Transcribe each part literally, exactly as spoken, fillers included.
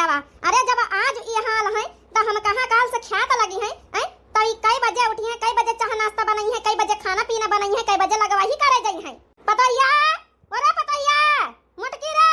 आवा। अरे जब आज ई हाल है, त हम कहाँ काल से ख्यात लगी हैं, हैं? त ई कई बजे उठी हैं, कई बजे चाह नाश्ता बनई हैं, कई बजे खाना पीना बनई हैं, कई बजे लगवाही करे जाई हैं। पतोहिया, अरे पतोहिया, मोटकी रे,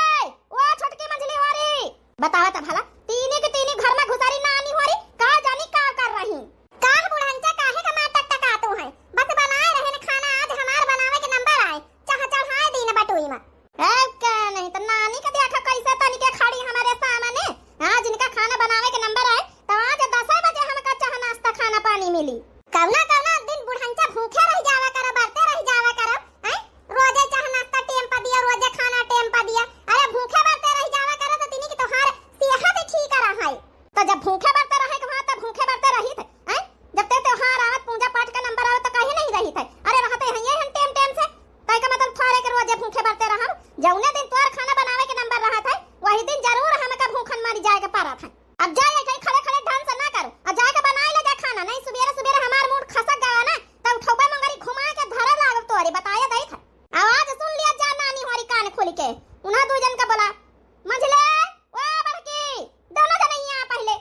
ओ छोटकी मंझली होरी। बतावा त भला, तीनी के तीनी घर में घुसारी नानी होरी, का जानी का कर रही। का बुढ़नचा काहे का मार टकटकातू है? बस बनाए रहे न खाना, आज हमार बनावे के नंबर आए, चाह चढ़ाए दीन बटुई में। ए, का नहीं त नानी के देखा कैसे तनी के खड़ी हमारे सामने। आज इनका खाना बनावे के नंबर आए, त आज दसे बजे हमका चाह नाश्ता खाना पानी मिली। कौना कौना दिन बुढ़नचा भूखे रह जावा करो, बरते रह जावा करो, हैं? रोजे चाह नाश्ता टेम पर दिया, रोजे खाना टेम पर दिया। अरे भूखे बरते रह जावा करो त तिनी की तोहार सेहत ठीक रहा है। त जब भूखे बरते रहे के वहाँ त भूखे बरते रही थे, हैं? जब ते त्योहार आवत, पूजा पाठ का नंबर आवत त कहीं नहीं रही थे। अरे रहते हैं ये हम टेम टेम से, तय का मतलब थोड़े के रोजे भूखे बरते रहब। जौने दिन तोर खाना बनावे के नंबर रहा था, वही दिन जरूर हमका भूखन मरी जाए के पड़ा था। अब जा ये कहीं खड़े खड़े ढंग से ना करो, और जाए के बनाए ले जा खाना, नहीं सुबेरे सुबेरे हमार मूड खसक गया ना, तब उठौबा मंगरी घुमा के धरे लागब तोरे, बताए दई था। आवाज सुन लिया जा नानी होरी कान खोल के, उन्हें दो जन का बोला, मंझले, ओ बड़की, दोनों जन यहाँ पहले।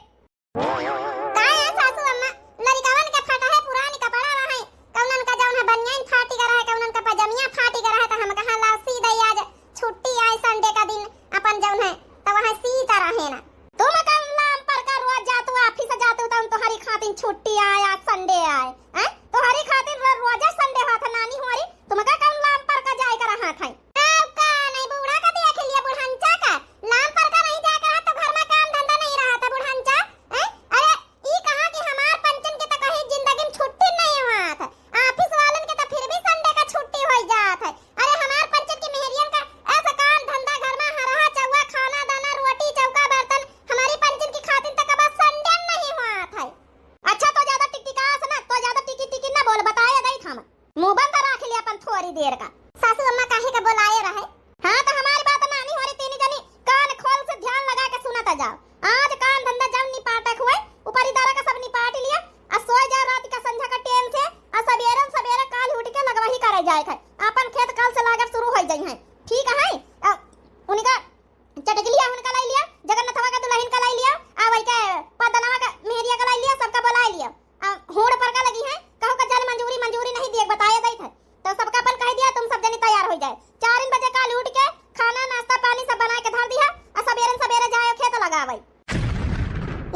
का है सासू अम्मा, लड़िकवन के फटा है पुरानी कपड़ा रहे, कौनन का जौन है बनियान फाटी का रहे, कौनन का पजमिया फाटी का रहे, त हम कहा लाओ सी दई आज छुट्टी आए Sunday का दिन अपन जौन है, त वहाँ सीता रहे ना। तुम कौन लाम पर का रोज जातू office जातू, त हम तोहरी खातिर छुट्टी आए, आज Sunday आए, हैं? तोहरी खातिर रो-, रोजे Sunday होत है नानी होरी, तुमका कौन लाम पर का जाए का रहा था? तब का नहीं बूढ़ा का देख लिया, बुढ़नचा का लाम पर का नहीं जाए का रहा, तो घर में काम धंधा नहीं रहा था बुढ़नचा, हैं? अरे ई कहा कि हमार पंचन के त कहीं जिंदगी में छुट्टी नहीं हुआ था, office वालन के त फिर भी Sunday का छुट्टी हो जात है। अरे हमार पंचन की मेहरियन का ऐसा काम धंधा घर में हरहा चौवा खाना दाना रोटी चौका बर्तन हमारी पंचन की खातिन त कबा Sunday नहीं हुआ था। अच्छा तो ज्यादा टिकटिकास ना, तो ज्यादा टिकी टिकी ना बोल, बताए दई था हम। मुंह बंद रख ले अपन थोड़ी देर का। सासू अम्मा काहे का बोलाए रहे? हाँ, तो हमारी बात नानी होरी तीनी जनी कान खोल से ध्यान लगा के सुनत जाओ। आज काम धंधा जब निपाटे हुए, ऊपरी दारा का सब निपाट लिया, आ सोए जाओ रात का संझा का टेम से, आ सबेरन सबेरे काल उठ के लगवाही करे जाए है। अपन खेत काल से लागब शुरू हो जाई है, ठीक है? आ, उनका चटकलिया उनका लाई लिया, जगन्नाथवा का दुल्हन का लाई लिया, आ वही के पदनवा का मेहरिया का लाई लिया, सबका बुलाई लिया। आ, हूड़ पर का लगी है, कहू का जन मंजूरी, मंजूरी नहीं दिए, बताए दई थे। तो सबका अपन कह दिया, तुम सब जनी तैयार हो जाए। चार बजे काल उठ के खाना, नाश्ता, पानी सब बना के धर दिया, आ सबेरन सबेरे जाए खेत लगावे।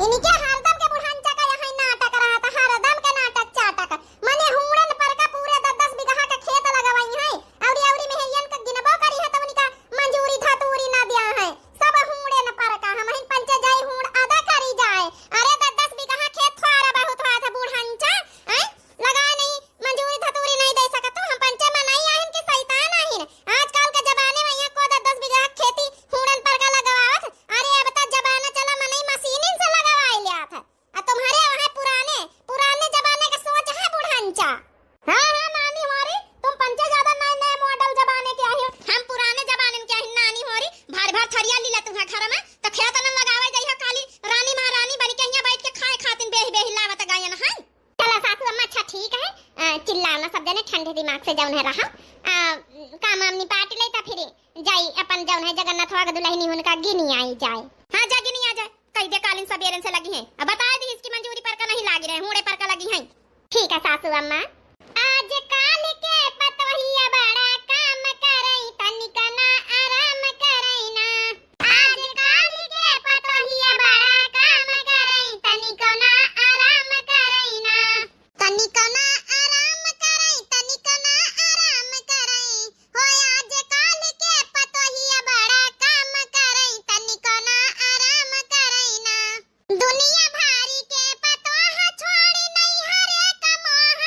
इनके हरदम के बुढ़ांचा का यहाँ नाटक रहा था, हरदम के नाटक चाटक। मने हूड़न पर का पूरे दस दस बीघा के खेत लगवाई है, औरी औरी मेहरियन का गिनबो करी है तो उनका मंजूरी धतूरी ना दिया है, सब हूड़े न पर का। हमहिन पंचे जाई हूड़ अदा करी जाए। अरे दस दस बीघा खेत थोड़ा बहुत हुआ था बुढ़ांचा, हैं? लगाए नहीं, मंजूरी धतूरी नहीं दे सकत हो। हम पंचे मनई आहिन कि शैतान आहिन? आजकल के जमाने में यहाँ को दस दस बीघा खेती हूड़न पर का लगवावत। अरे अब तो जमाना चला मनई मशीनिन से लगवाए लिया था। आ तुम्हारे वहाँ पुराने, पुराने जमाने का सोच है बुढ़ांचा। हाँ, हाँ, नानी होरी, तुम पंचे ज्यादा नए, नए मॉडल जमाने के आही हो। हम पुराने जमाने के आही, नानी होरी, भार भार थरिया लीला तुम्हारे घर में, तो खेत न लगावे जाइए, खाली रानी महारानी बन के यहाँ बैठ के खाए खातिन बेही बेही लावत गायन है। चला सासू अम्मा, अच्छा ठीक है, अ, चिल्लाओ ना सब जने, ठंडे दिमाग से जौन है रहा, अ, काम वाम निपाट ले तो फिर जाई अपन जौन है जगन्नाथवा के दुल्हनी उनका गिनी आई जाए। हाँ, जा गिनी आ जाए। कई दे कालिन सबेरन से लगी हैं। अब बताए दी इसकी मंजूरी पर का नहीं लागी रहे, हूड़े पर का लगी हैं। ठीक है सासू अम्मा। आज काल के पतोहिया बड़ा काम करई, तनिक ना आराम करई ना। आज काल के पतोहिया बड़ा काम करई, तनिक ना आराम करई ना। तनिक ना आराम करई, तनिक ना आराम करई। हो आज काल के पतोहिया बड़ा काम करई, तनिक ना आराम करई ना। दुनिया भारी के पतोह छोड़ी नैहरे का मोह।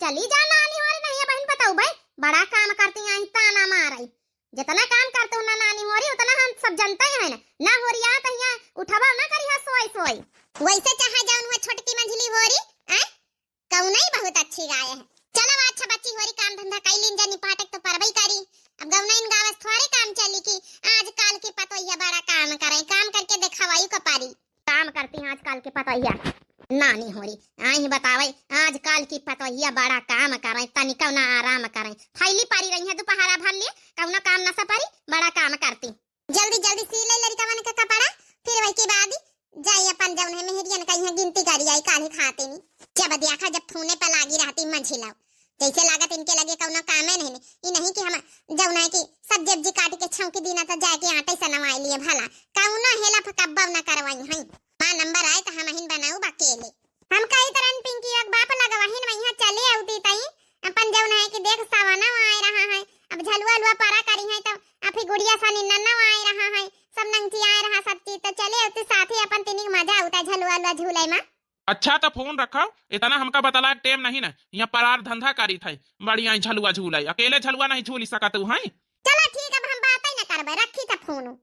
चली जा नानी होरी, नहीं बहिन पतोहू भाई, बड़ा काम करती आई ताना मारई। जितना काम करते हो ना नानी होरी, उतना हम सब जनते हैं ना। ना होरिया तो यहाँ उठवा ना करिहा सोई सोई। वैसे चाहे जौन हुआ छोटकी मंझली होरी, आय, गौनई बहुत अच्छी गाय है। चलो अच्छा बच्ची होरी, काम धंधा कई लीन जा, निपाटे तो परबई करी। अब गौनई गावस थोड़े काम चली कि आजकल की पतोहिया बड़ा काम करे, काम करके देखावाई को पारी। काम करती हैं आजकल की पतोहिया। नानी होरी, आई बतावे, आजकल की पतोहिया बड़ा काम करे, तनिको ना आराम करे। फैली परी रही है दोपहरा भर ले, कौनो काम न सपरी, बड़ा काम करती। जल्दी जल्दी सी ले लड़िकवन के कपड़ा, फिर वही के बाद जाई अपन जौन है मेहरियन का यहाँ गिनती करी आई काल्हि खाते नी। जब देखा जब फोने पे लागी रहती मंझिला, जैसे लागत इनके लगे कौनो कामे नहीं ने। ई नहीं कि हम जौन है कि सब्जी उब्जी काट के छौंकी दीना तो जाके आटे सनवाई लिए भला, कौनो हेला फकब्बा न करवाई हैं। माँ नंबर आए तो हम हिन बनाऊ बकेले। हम कही तरन पिंकी एक बाप लगवाहिन वहाँ चले अउती तई अपन जौन है कि देख सवना आए रहा है, अब झलुआ लुआ परा करी है तो अभी गुड़िया सा निन्ना आए रहा है, सब नंगची आए रहा सब चीज, तो चले अउती साथे अपन तिनिक मजा उता झलुआ लुआ झूले मा। अच्छा तो फोन रखो, इतना हमका बतला टेम नहीं ना, यहाँ परार धंधा करी थे, बड़ी आई झलुआ झूले, अकेले झलुआ नहीं झूली सकत हूँ हैं। चलो ठीक, अब हम बात ही न करबे, रखी था फोन।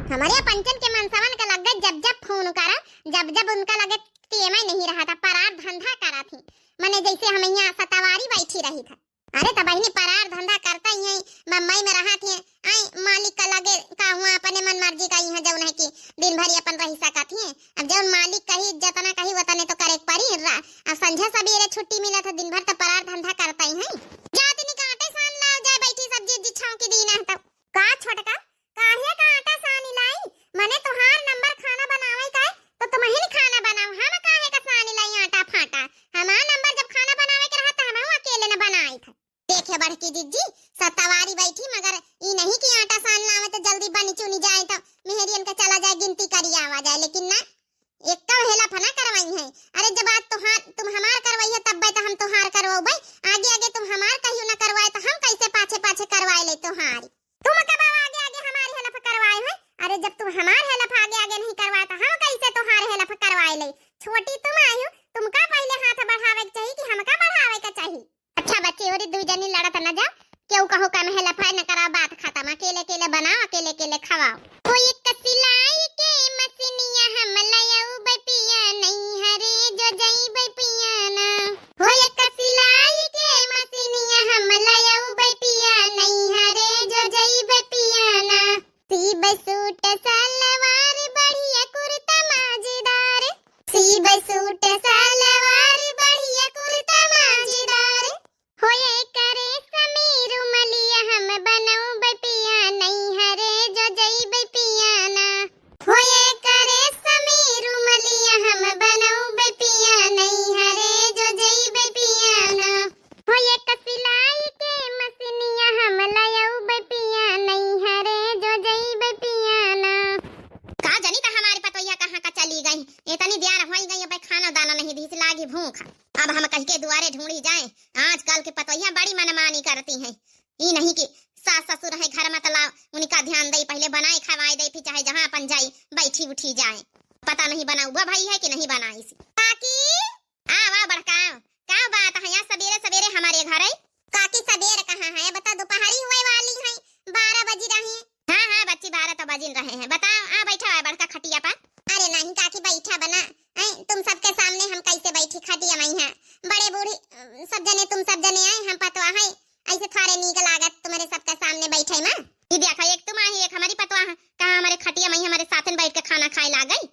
हमारे पंचन के मनसवन के लगे जब जब फोन करा, जब जब उनका लगे टेम ही नहीं रहा था, परार धंधा करा थी, मने जैसे हम यहाँ सतावारी बैठी रही था। अरे तो बहिनी परार धंधा करता ही है, बम्बई में रहा थी, आई मालिक का लगे का हुआ अपने मन मर्जी का यहाँ जौन है कि दिन भर ही अपन रह सकत ही। अब जौन मालिक कही जतना कही वतने तो करे के परी। रा-, अब संझा सबेरे छुट्टी मिला था, दिन भर तो परार धंधा करता ही है। जाती नहीं काटे सान लाओ जाए बैठी सब्जी उब्जी छौंकी दीना है तो। का छोटका, काहे का आटा सानी लाई? मने तोहार नंबर खाना बनावे का है, तो तुमहिन खाना बनाओ, हम काहे का सानी लाई आटा फाटा? हमार नंबर जब खाना बनावे के रहा, तो हमहू अकेले न बनाई था। देखे बड़की जिज्जी, सतावारी बैठी, मगर ई नहीं कि आटा सान लावे तो जल्दी बनी चुनी जाए, तो मेहरियन का चला जाए, गिनती करी आवा जाए, लेकिन ना, एक हेला फना करवाई है। अरे जब आज तोहार, तुम हमार करवाई है, तब तो हम तोहार करवाओ भाई। आगे आगे तुम हमार कहियो ना करवाए, तो हम कैसे पाछे पाछे करवाए ले तोहारी? तुम कब आगे आगे हमारी हेल्प करवाए हो? अरे जब तुम हमार हेल्प आगे आगे नहीं करवाए तो हम कैसे तुम्हारे हेल्प करवाए ले? छोटी तुम आई हो, तुमका पहले हाथ बढ़ावे के चाहिए कि हमका बढ़ावे के चाहिए। अच्छा बच्ची होरी, दुई जनी लड़त न जाओ, केहू कहो का में हेल्प है न करा, बात खत्म, अकेले अकेले बनाओ, अकेले अकेले खवाओ। हो एक सिलाई के मशीनिया हम लयऊ बपिया नहीं हरे जो जई बपिया ना। हो एक सिलाई के मशीनिया हम लयऊ बपिया नहीं हरे जो जई बपिया ना। सीब सूट सलवार बढ़िया कुर्ता मजेदार। सीब सूट सलवार बढ़िया कुर्ता मजेदार। होए करे समीर मलिया हम बनऊ बपिया नहीं हरे जो जई बपिया ना। होए करे समीर मलिया हम बनऊ बपिया नहीं हरे जो जई बपिया ना। हो एक सिलाई के मशीनिया हम लयऊ बपिया नहीं हरे जो जई बपिया ना। का जानी त हमारी पतोहिया कहाँ का चली गई, इतनी देर होई गई, अब खाना दाना नहीं दी, लागी भूख। अब हम कह के दुआरे ढूंढी जाए, आजकल के पतोहिया बड़ी मनमानी करती हैं। ई नहीं कि सास ससुर है घर में तला उनका ध्यान दे, पहले बनाए खवाए दे, फिर चाहे जहाँ अपन जाई बैठी उठी जाए। पता नहीं बनाऊ भाई है कि नहीं बनाई सी। काकी, आ, वाह, बड़का, का बात है, यहाँ सबेरे सबेरे हमारे घर है? काकी, सबेर कहाँ है, बता, दोपहरी हुए वाली है, बारह बजी रही। हाँ, हाँ, बच्ची, बारह तो बजिन रहे हैं। बताओ, आ, बैठा है बड़का खटिया पर। अरे नहीं काकी, बैठा बना, ऐ, तुम सबके सामने हम कैसे बैठी खटिया में है? बड़े बूढ़ी, अ, सब जने, तुम सब जने आए, हम पतवा है, ऐसे थारे नीक लागत तुम्हारे सबके सामने बैठे में? ई देखा, एक तुम आई, एक हमारी पतवा है, कहाँ हमारे खटिया में हमारे साथन बैठ के खाना खाए लाग गई?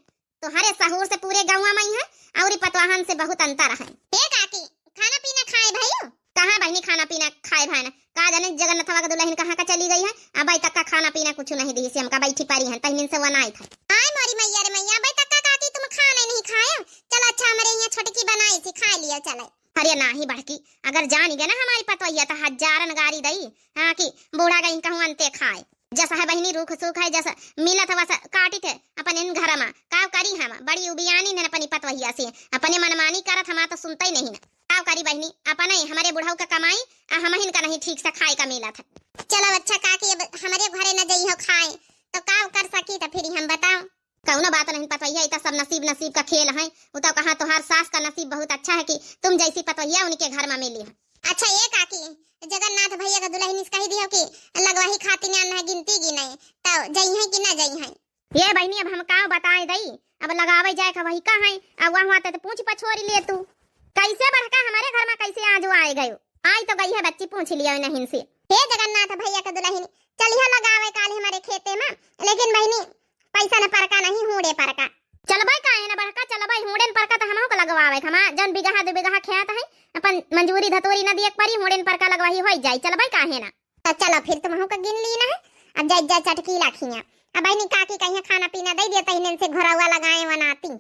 तोहरे सहूर से पूरे गौवा में है, और पतवाहन से बहुत अंतर है। ए काकी, खाना पीना खाए भयो? कहाँ बहिनी खाना पीना खाए भाई ना? का जाने जगन्नाथवा के दुल्हन कहाँ का चली गई है, अबे तक का खाना पीना कुछ नहीं दी से हमका बैठी परी हैं, तहनिन से वनाई था। आय मोरी मैया रे मैया, अबे तक का काकी तुम खाना नहीं खाए? चलो अच्छा, हमारे यहाँ छोटकी बनाई सी, खा लिया चले। अरे नाही बड़की, अगर जानी गए ना हमारी पतोहिया तो हजारन गारी दई, हाँ कि बूढ़ा गई कहूँ अंते खाए। जस है बहिनी रूख सूख है, जस मिलत है वस काटित है अपन इन घर मा। काव करी हम, बड़ी उबियानी ने अपनी पतवहिया से, अपने मनमानी करत हमा तो सुनते ही नहीं ना। काव करी बहिनी, अपने हमरे बुढ़ऊ का कमाई, आ हमहिन का नहीं ठीक से खाए का मिलत है। चलो अच्छा काकी, अब हमरे घरे न जइहो खाए, तो काव कर सकी तो फिर हम बताओ। कउनो बात नहीं पतोहिया, ई त सब नसीब, नसीब का खेल है। उ त कहा तोहार सास का नसीब बहुत अच्छा है कि तुम जैसी पतोहिया उनके घर मा मिली है। अच्छा ए काकी, जगन्नाथ भैया का दुलहिन से कहि दियो कि लगवाही खातिर आन है, गिनती गिने, त जइहैं कि ना जइहैं? ए बहिनी, अब हम काव बताए दई, अब लगावे जाए का वही का है, अब वहाँ ते पूछ पछोरी ले तू। कैसे बड़का हमरे घर मा कैसे आज आए गयो? आई तो गई है बच्ची, पूछ लियो इनहिन से। हे जगन्नाथ भैया के दुलहिन, चलिहो लगावे काली हमरे खेते मा, लेकिन बहिनी पैसा न परका नहीं, हूड़े परका। चलबै काहे ना बड़का, चलबै हूड़ेन परका त हमहू के लगवावे, हमा जौन बिगहा दो बिगहा खेत है, अपन मंजूरी धतूरी न दिए के परी, हूड़ेन परका लगवाही होई जाई, चलबै काहे ना? त चलो फिर तुमहू का गिन ली ना है, अब जाई जा चटकीला खिया। अब बहिनी काकी कहिया खाना पीना दे दिया, तहिनन से घोरवा लगाए वनाती।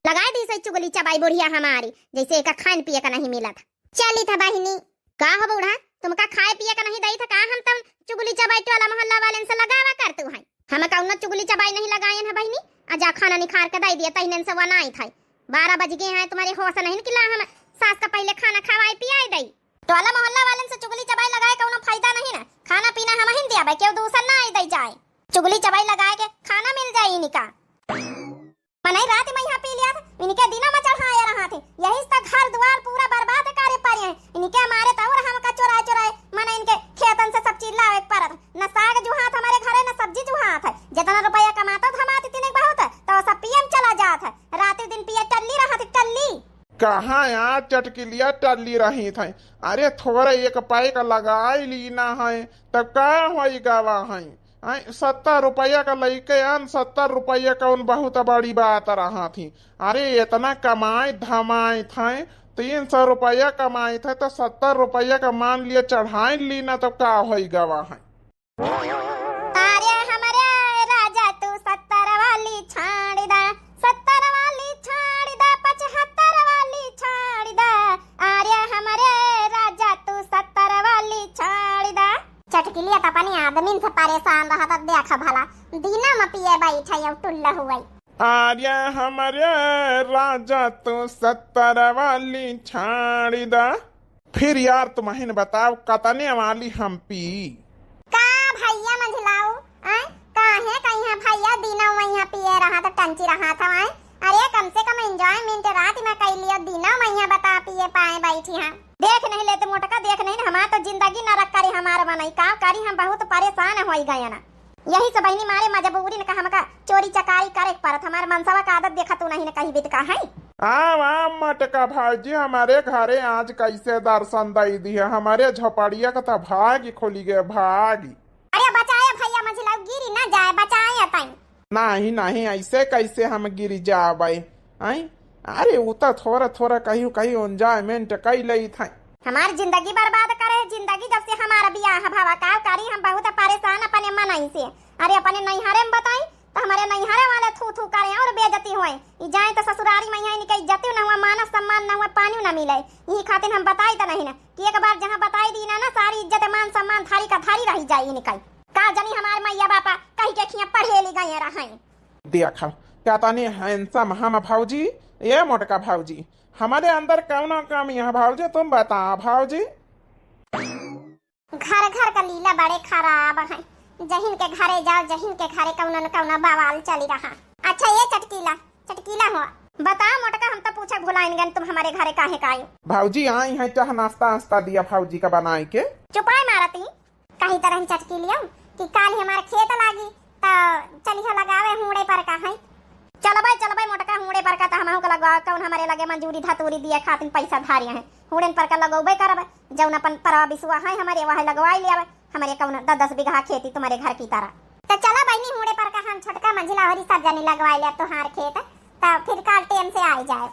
लगाए दी सही चुगली चबाई बुढ़िया हमारी, जैसे एका खान पिए का नहीं मिलत। चली था बहिनी। का हो बूढ़ा, तुमका खाए पिए का नहीं दई था का? हम तब चुगली चबाई टोला मोहल्ला वालेन से लगावा करतू हैं। हम कउनो चुगली चबाई नहीं लगाएन है बहिनी, आ जा खाना निखार के दई दिया, तहिनन से वनाई था। बारह बज गए हैं, तुम्हारे होश नहीं कि ला हम सास का पहले खाना खवाए पियाए दई। टोला मोहल्ला वालेन से चुगली चबाई लगाए कउनो फायदा नहीं ना, खाना पीना हमहिन दिया बे, केहू दूसर ना आई दई जाए। चुगली चबाई लगाए के खाना मिल जाए इनका। मनई रात मा यहाँ पी लिया था, इनके दिना मा चढ़ाए रहा थे। यही से तो घर द्वार पूरा बर्बाद करे पड़े हैं। इनके मारे तो और हमका चुराए चुराए, मने इनके खेतन से सब चीज लावे के पड़त। न साग जुहात हमरे घरे, न सब्जी जुहात है। जितना रुपया कमाता था, हमारे इतने बहुत है, तो सब पिए में चला जात है। रात दिन पिए टल्ली रहा थे, टल्ली। कहाँ यार चटकिलिया टल्ली रही थे? अरे थोड़ा एक पैक लगाई ली ना है, तब का होई गवा है? आय, सत्तर रुपया का लइके आन, सत्तर रुपया कौन बहुत बड़ी बात रहा थी। अरे, इतना कमाइत धमाइत हैं, तीन सौ रुपया कमाइत हैं, तो सत्तर रुपया का मान लिया चढ़ाई ली ना, तो का होई गवा है? अरे हमरे राजा तू सत्तर वाली छाड़ दा, सत्तर वाली छाड़ दा, पचहत्तर वाली छाड़ दा। अरे हमरे राजा तू सत्तर वाली छाड़ दा। चटकिलिया त अपने आदमीन से परेशान रहत, देख भला, दिना में पिए बैठे अउ टुल्ल हुए। अरे हमरे राजा तू सत्तर वाली छाड़ दा। फिर यार तुमहिन बताओ कतने वाली हम पी। का भैया मंझलाऊ, आय? काहे कहिया भैया दिना वहिया पिए रहा त टंची रहा था, आय? अरे कम से कम enjoyment रात में कइ लियो, दिना वहिया बता पिए पाए बैठी हम। देख नहीं लेते मोटका, देख नहीं, हमार तो जिंदगी नरक करे हमार मनई, का करी हम बहुत परेशान होई गए ना। यही से बहिनी मारे मजबूरी न का हमका चोरी चकारी करे के पड़त, हमार मनसवा का आदत देखा तू नहीं न कहीं बित का है। आव, आव मोटका भौजी, हमरे घरे आज कैसे दर्शन दई दिहे, हमरे झोपड़िया का त भाग खुली गए, भाग। अरे बचाए भैया, मंझलाऊ गिरी ना जाए, बचाए अतई। नहीं, नहीं, ऐसे कैसे हम गिरी जाबे? आई? अरे उ त थोड़ा थोड़ा कहियो कहियो enjoyment कई लेई था। हमार जिंदगी बर्बाद करे, जिंदगी जब से हमार बियाह भवा, का करी हम बहुत परेशान अपने मनई से। अरे अपने नैहरे में बताई, त हमरे नैहरे वाले थू थू करे और बेइज्जती होए। ई जाए त ससुरारी में यहाँ इनके इज्जती न हुआ, मान सम्मान न हुआ, पानी न मिले। यही खातिर हम बताई त नहीं ना कि एक बार जहाँ बताई दी ना, ना सारी इज्जत मान सम्मान थारी का थारी रही जाए इनका। का जानी हमार मैया बापा कही के खिया पढ़े ली गए रहे। देखा, क्या तनी handsome हम भौजी, ये मोटका भौजी, हमारे अंदर कौनो कमी है भौजी, तुम बताओ भौजी। घर घर का लीला बड़े खराब हैं, जहिन के घरे जाओ, जहिन के घरे कौनो न कौनो बवाल चली रहा। अच्छा ये चटकीला, चटकीला हो, बताओ मोटका, हम तो पूछा भुलाइन गन, तुम हमारे घरे काहे का आयो? भौजी आई हैं, चाह नाश्ता आस्ता दिया भौजी का बनाई के। चुपाई मारती, कही तरह चटकीलिया कि काल ही हमारे खेत लागी, त चलिहो लगावे हूड़े पर का है। चलबे, चलबे मोटका हूड़े पर का, त हमहू के लगवा, कौन हमारे लगे मंजूरी धतूरी दिए खातिर पैसा धारी हैं। हूड़ेन पर का लगौबे करबे, जौन अपन परवा बिसुआ है हमारे, वह लगवाई ले आवे। हमारे कौन दस दस बीघा खेती तुम्हारे घर की तरह। त चला बहिनी हूड़े पर का, हम छोटका मंझिला होरी सब जनी लगवाई ले तोहार खेत, त फिर काल टेम से आई जाए।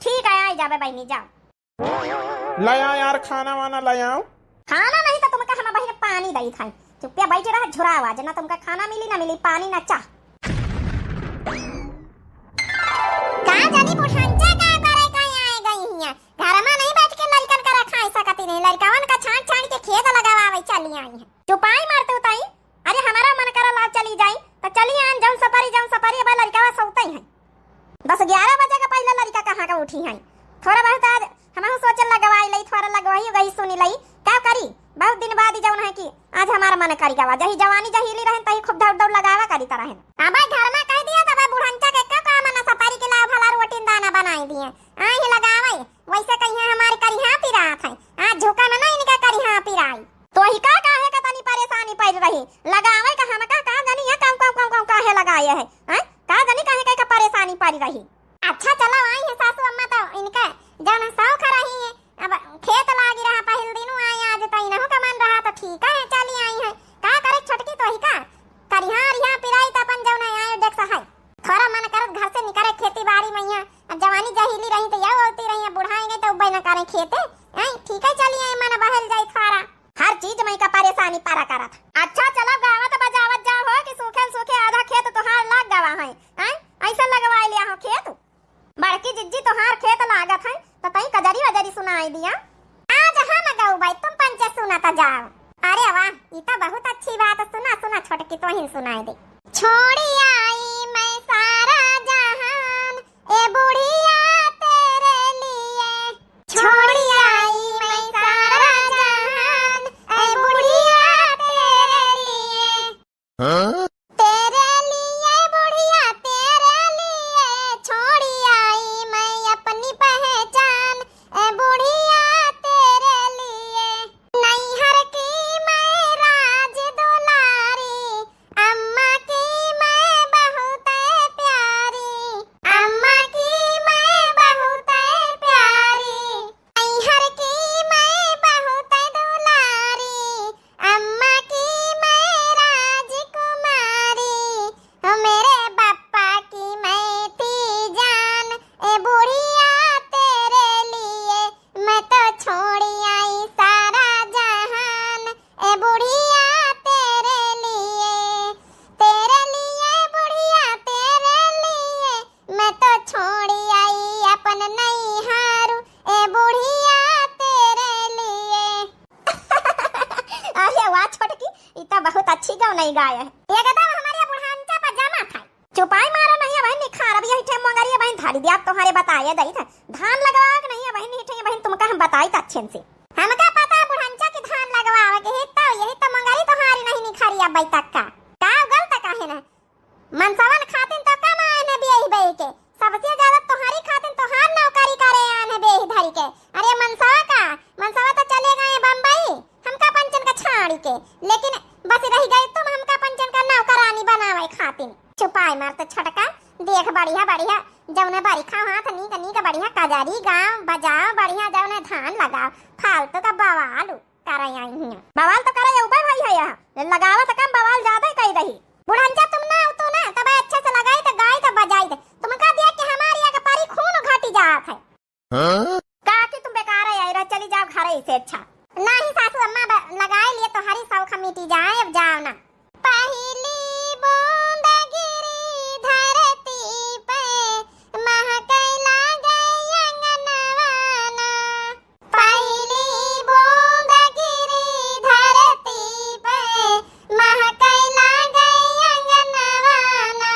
ठीक है, आई जाबे बहिनी, जाओ। ले आओ यार, खाना वाना ले आओ। खाना नहीं तो तुमका हम बहिन पानी दई थाई। चुप्पे बैठे रहा, झुरावा, जना तुमका खाना मिली ना मिली, पानी ना चाह। का जानी बुढ़ंचा का करे कहीं आए गई हिया। घर में नहीं बैठ के लड़कन का रखाई सकती नहीं, लड़कवन का छांट छांट के खेत लगावे चली आई है। चुपाई मारते उताई। अरे हमारा मन करा ला चली जाई, त चली आन, जौन सपारी, जौन सपारी, अब लड़कावा सौते हैं। दस ग्यारह बजे के पहले लड़का कहाँ का उठी हैं। थोड़ा बहुत आज हमहू सोचे लगवाई लई, थोड़ा लगवाई गई सुनी लई, का करी? बहुत दिन बाद ही जौन है कि आज हमारा मन करी गवा, जही जवानी जहीली रहन तही खूब दौड़ दौड़ लगावा करी तरह है। अब घर में कह दिया तब बुढ़ंचा बनाई दिए। आई है लगावे, वैसे कहिया हमारी करिहा पिरात है। आज झुका में ना इनका करिहा पिराई। तोहिका काहे का तनी परेशानी पड़ रही? लगावे का हमका का जानी ये काउ काउ काउ काउ काहे लगाए है? हैं? का जानी काहे का परेशानी पड़ रही? अच्छा चलो आई है सासू अम्मा, तो इनका जौन शौक रही है, अब खेत लागी रहा, पहिल दिनू आए आज, तो इनहू का मन रहा तो ठीक है चली आई है। का करे छोटकी, तोहिका करिहा रिहा पिराई तो अपन जौन आए डेक्स है। थोड़ा मन करत घर से निकरे खेती बाड़ी मइया, अब जवानी जहीली रही तो यह होती रही, अब बुढ़ाएंगे तो उब्बे न करें खेते। आई ठीक है चली आई, मन बहल जाई थोड़ा। हर चीज मई का परेशानी परा करत। अच्छा चलो गावत बजावत जाओ हो कि सूखेल सूखे आधा खेत तोहार लाग गवा है। आय, ऐसा लगवाए लिया हो खेत। बड़की जिज्जी तोहार खेत लागत है तो तई कजरी वजरी सुनाई दिया। आज हम गौबै तुम पंचे सुनत जाओ। अरे वाह, ई तो बहुत अच्छी बात। सुना सुना छोटकी तोहिन सुनाई दे। छोड़ी आई मैं सारा जहान, ए बुढ़िया तेरे लिए। छोड़ी आई मैं सारा जहान, ए बुढ़िया तेरे लिए। हाँ? तेरे लिए बुढ़िया तेरे लिए, छोड़ी आई मैं अपनी पहचान, ए बुढ़िया तेरे लिए। नैहर की मैं राज दुलारी, अम्मा की मैं बहुत प्यारी, अम्मा की मैं बहुत प्यारी। नैहर की मैं बहुत दुलारी, अम्मा की मैं राजकुमारी, ओ मेरे बप्पा की मैं थी जान, ए बुढ़िया तेरे लिए मैं तो छोड़ी आई सारा जहान, ए बुढ़िया तेरे लिए, तेरे लिए बुढ़िया तेरे लिए मैं तो छोड़ी आई अपन नैहारू, ए बुढ़िया तेरे लिए। अरे वाह छोटकी, ई तो बहुत अच्छी गवनई गाय है। एकदम हमारे बुढ़ांचा पर जमा था। चुपाई मारो नहीं बहिन, निखार अब यही ठे मोंगरी बहिन धारी दिया, अब तुम्हारे बताए दई थे। धान लगवाओ कि नहीं बहिन, नहीं ठे बहिन तुमका हम बताई त अच्छे से। हमका पता है बुढ़ांचा की धान लगवावे के ही तो, यही तो मोंगरी तुम्हारी नहीं निखारी अब तक का। का गलत काहे ना? मनसवन खातिन तो कम आए ने बियाही बे के, सबसे ज्यादा तोहरी खातिन तोहार नौकरी करे आए ने बियाही धरी के। अरे मनसवा का, मनसवा तो चले गए बम्बई हमका पंचन का छाड़ी के, लेकिन बस रह गए तुम हमका पंचन का नौकरानी बनावे खातिन। चुपाई मार तो छटका, देख बढ़िया बढ़िया जौने बरिखा हाथ नीक नीक बढ़िया कजरी गाओ बजाओ, बढ़िया जौने धान लगाओ, फालतू का बवाल। करे आई हियाँ। बवाल तो करे उबे भाई है यहाँ। लगावा तो कम बवाल ज्यादा ही कही रही। बुढ़ंचा तुम ना हो तो ना, तब अच्छे से लगाई तो गाई तो बजाई दे। तुमका दिया कि हमारी आगे पारी खून घटी जात है। हाँ? का कि तुम बेकार है, आई रह, चली जाओ घर से अच्छा। नहीं सासू अम्मा, ब-, लगाए लिए तो हरी सौख मिटी जाए, अब जाओ ना। पहली बूंद गिरी धरती पे, महके लागे अंगनवा ना। पहली बूंद गिरी धरती पे, महके लागे अंगनवा ना,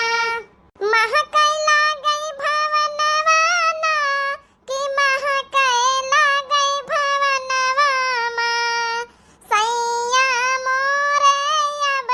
महके लागे भवनवा ना, कि महके लागे भवनवा मा। सैया मोरे अब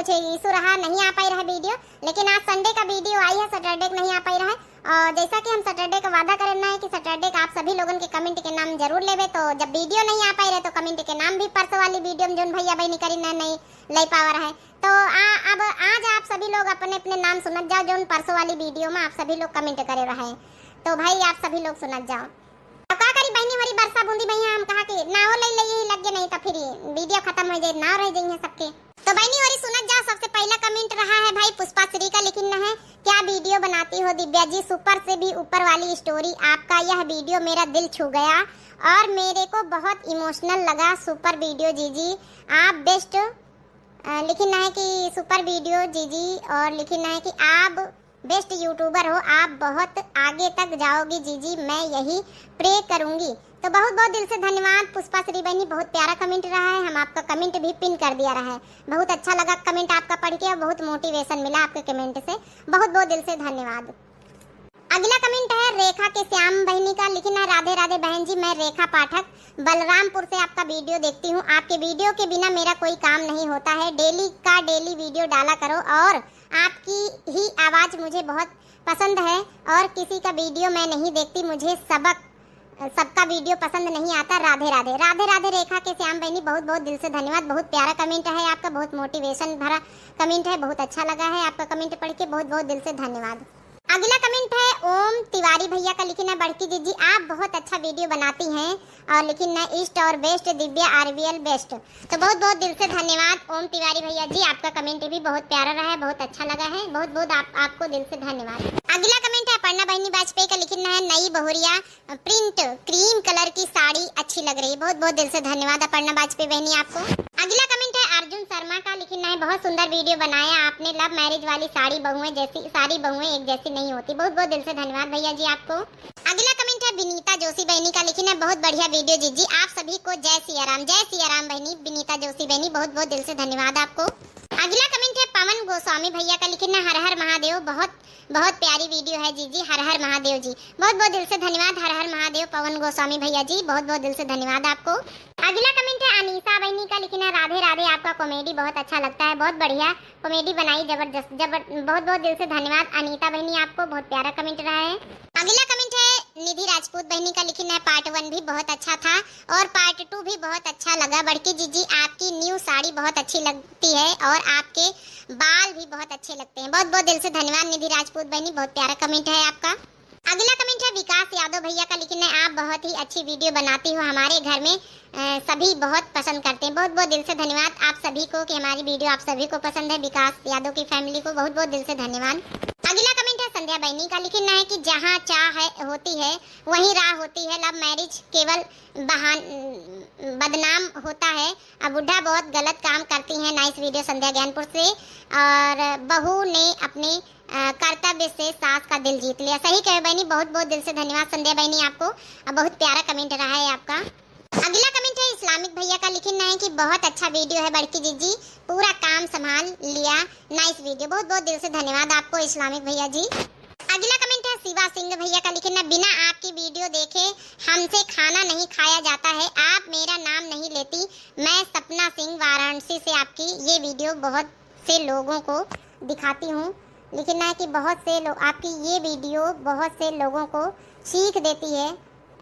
कुछ issue रहा, नहीं आ पाई रहा video, लेकिन आज Sunday का video आई है, Saturday का नहीं आ पाई रहा है। और जैसा कि हम Saturday का वादा करना है कि Saturday का आप सभी लोगन के comment के नाम जरूर लेबे, तो जब video नहीं आ पाई रहे तो comment के नाम भी परसों वाली video में जोन भैया बहनी करी न नहीं ले पावा रहे, तो आ, अब आज आप सभी लोग अपने अपने नाम सुनत जाओ, जोन परसों वाली video में आप सभी लोग comment करे रहे, तो भाई आप सभी लोग सुनत जाओ। तो का करी बहनी, वरी बरसा बूंदी भैया हम कहा कि नाव ले ले यही लग गए, नहीं तो फिर video खत्म हो जाए, नाव रह जाइए सबके। तो बहनी वरी सुनत जाओ, सबसे पहला comment रहा है भाई पुष्पा श्री का, लिखिन है, क्या video बनाती हो दिव्या जी, super से भी ऊपर वाली story, आपका यह video मेरा दिल छू गया और मेरे को बहुत emotional लगा, super video जीजी, आप best। अ, लिखिन है कि super video जीजी, और लिखिन है कि आप best YouTuber हो, आप बहुत आगे तक जाओगी जीजी, मैं यही pray करूँगी। तो बहुत बहुत दिल से धन्यवाद पुष्पा श्री बहनी, बहुत प्यारा comment रहा है, हम आपका comment भी pin कर दिया रहा है। बहुत अच्छा लगा comment आपका पढ़ के और बहुत motivation मिला आपके comment से, बहुत बहुत दिल से धन्यवाद। अगला comment है रेखा के श्याम बहनी का, लिखिन है, राधे राधे बहन जी, मैं रेखा पाठक बलरामपुर से आपका video देखती हूँ, आपके video के बिना मेरा कोई काम नहीं होता है, daily का daily video डाला करो और आपकी ही आवाज़ मुझे बहुत पसंद है और किसी का video मैं नहीं देखती, मुझे सबक, सबका video पसंद नहीं आता। राधे राधे। राधे राधे रेखा के श्याम बहनी, बहुत बहुत दिल से धन्यवाद। बहुत प्यारा comment है आपका, बहुत motivation भरा comment है, बहुत अच्छा लगा है आपका comment पढ़ के, बहुत बहुत दिल से धन्यवाद। अगला comment है ओम तिवारी भैया का, लिखिन है, बड़की जीजी आप बहुत अच्छा video बनाती हैं और लिखिन है, East और best, दिव्या RVL best। तो बहुत बहुत दिल से धन्यवाद ओम तिवारी भैया जी, आपका comment भी बहुत प्यारा रहा है, बहुत अच्छा लगा है, बहुत बहुत आप, आपको दिल से धन्यवाद। अगला comment है अपर्णा बहनी वाजपेयी का, लिखिन है, नई बहुरिया print cream colour की साड़ी अच्छी लग रही है। बहुत बहुत दिल से धन्यवाद अपर्णा वाजपेयी बहनी आपको। अगला comment है अर्जुन शर्मा का, लिखिन है, बहुत सुंदर video बनाया आपने, love marriage वाली साड़ी बहुएं जैसी, सारी बहुएं एक जैसी नहीं होती। बहुत बहुत दिल से धन्यवाद भैया जी आपको। अगला comment है विनीता जोशी बहनी का, लिखिन है, बहुत बढ़िया video जीजी, आप सभी को जय सिया राम। जय सिया राम बहनी विनीता जोशी बहनी, बहुत बहुत दिल से धन्यवाद आपको। अगला comment है पवन गोस्वामी भैया का, लिखिन है, हर हर महादेव, बहुत बहुत प्यारी video है जीजी, हर हर महादेव जी। बहुत बहुत दिल से धन्यवाद हर हर महादेव पवन गोस्वामी भैया जी, बहुत बहुत दिल से धन्यवाद आपको। अगला comment है अनीसा बहनी का, लिखिन है, राधे राधे, आपका comedy बहुत अच्छा लगता है, बहुत बढ़िया comedy बनाई, जबरदस्त, जबर-, बहुत बहुत दिल से धन्यवाद अनीता बहनी आपको, बहुत प्यारा comment रहा है। अगला comment है निधि राजपूत बहनी का, लिखिन है, part one भी बहुत अच्छा था और part two भी बहुत अच्छा लगा। बड़की जीजी आपकी new साड़ी बहुत अच्छी लगती है और आपके बाल भी बहुत अच्छे लगते हैं। बहुत बहुत दिल से धन्यवाद निधि राजपूत बहनी, बहुत प्यारा comment है आपका। अगला comment है विकास यादव भैया का, लिखिन है, आप बहुत ही अच्छी video बनाती हो, हमारे घर में अ, सभी बहुत पसंद करते हैं। बहुत बहुत दिल से धन्यवाद आप सभी को कि हमारी video आप सभी को पसंद है। विकास यादव की family को बहुत बहुत दिल से धन्यवाद। अगला comment है संध्या बहनी का, लिखिन है कि जहाँ चाह है, होती है, वहीं राह होती है, love marriage केवल बहान-, बदनाम होता है। अब बुढ़ा बहुत गलत काम करती हैं। Nice video संध्या ज्ञानपुर से। और बहू ने अपने, अ, कर्तव्य से सास का दिल जीत लिया। सही कहे बहनी, बहुत बहुत दिल से धन्यवाद संध्या बहनी आपको। अब बहुत प्यारा comment रहा है आपका। अगला comment है इस्लामिक भैया का, लिखिन है कि बहुत अच्छा video है बड़की जीजी, पूरा काम संभाल लिया। Nice video, बहुत बहुत दिल से धन्यवाद आपको इस्लामिक भैया जी। अगला comment है शिवा सिंह भैया का, लिखिन है, बिना आपकी video देखे हमसे खाना नहीं खाया जाता है, आप मेरा नाम नहीं लेती। मैं सपना सिंह वाराणसी से आपकी ये video बहुत से लोगों को दिखाती हूँ। लिखिन है कि बहुत से लोग, आपकी ये video बहुत से लोगों को सीख देती है,